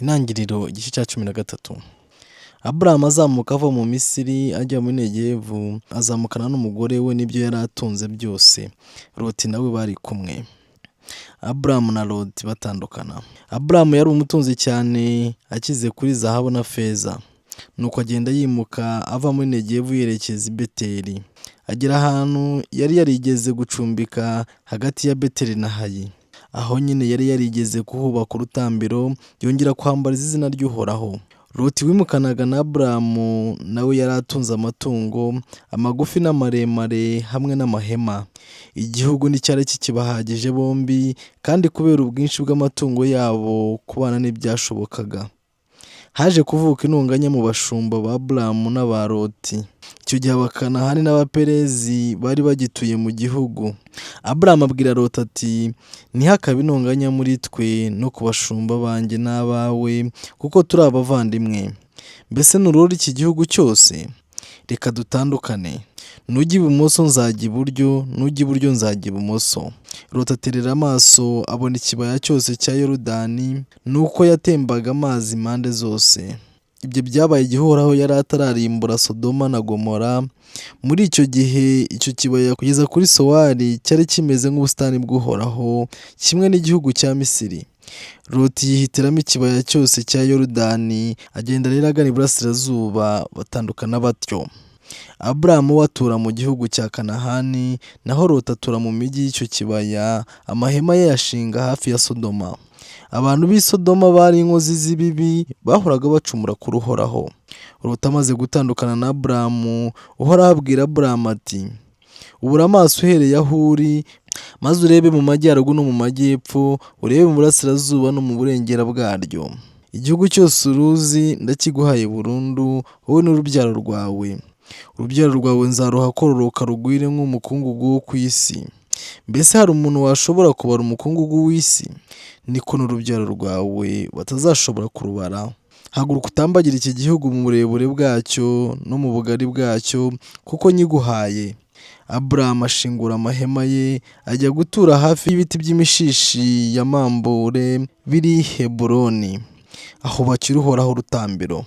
Intangiriro igice cya 13. Aburahamu azamuka ava mu Misiri ajya muri Negevu, azamukana n'umugore we n'ibyo yari atunze byose. Loti nawe bari kumwe. Aburahamu na Loti batandukana. Aburahamu yari umutunzi cyane, akize kuri zahabu na feza. Nuko agenda yimuka ava muri Negevu yerekeza i Beteli. Agera ahantu yari yarigeze gucumbika hagati ya Beteli na Hayi. Aho nyine yari yarigeze kuhubaka urutambiro, yongera kuhambariza izina ry'Uhoraho. Loti wimukanaga na Aburahamu nawe yari atunze amatungo, amagufi n'amaremare hamwe n'amahema. Igihugu nticyari kikibahagije bombi, kandi kubera ubwinshi bw'amatungo yabo kubana ntibyashobokaga. Haje kuvuka intonganya mu bashumba ba Aburahamu n'aba Loti. Icyo gihe Abakanahani n'Abaperezi bari bagituye mu gihugu. Aburahamu abwira Loti ati ntihakabe intonganya muri twe no ku bashumba banjye n'abawe, kuko turi abavandimwe. Mbese nturora iki gihugu cyose? Reka dutandukane. Nujya ibumoso nzajya iburyo, nujya iburyo nzajya ibumoso. Loti aterera amaso abona ikibaya cyose cya Yorodani, nuko yatembaga amazi impande zose. Ibyo byabaye igihe Uhoraho yari atararimbura Sodoma na Gomora. Muri icyo gihe icyo kibaya kugeza kuri Sowari cyari kimeze nk'ubusitani bw'Uhoraho, kimwe n'igihugu cya Misiri. Loti yihitiramo ikibaya cyose cya Yorodani, agenda rero agana iburasirazuba, batandukana batyo. Aburahamu we atura mu gihugu cya Kanahani, naho Loti atura mu mijyi y'icyo kibaya, amahema ye ayashinga hafi ya Sodoma. Abantu b'i Sodoma bari inkozi z'ibibi, bahoraga bacumura kuri Uhoraho. Loti amaze gutandukana na Aburahamu, Uhoraho abwira Aburahamu ati ubura amaso uhereye aho uri, maze urebe mu majyaruguru no mu majyepfo, urebe mu burasirazuba no mu burengera bwaryo. Igihugu cyose uruzi ndakiguhaye burundu, wowe n'urubyaro rwawe. Urubyaro rwawe nzaruha kororoka rugwire nk'umukungugu wo ku isi. Mbese hari umuntu washobora kubara umukungugu w'isi? Niko n'urubyaro rwawe batazashobora kurubara. Haguruka utambagire iki gihugu mu burebure bwacyo no mu bugari bwacyo, kuko nyiguhaye. Aburahamu ashingura amahema ye, ajya gutura hafi y'ibiti by'imishishi ya Mamure biri i Heburoni. Ahubakira Uhoraho urutambiro.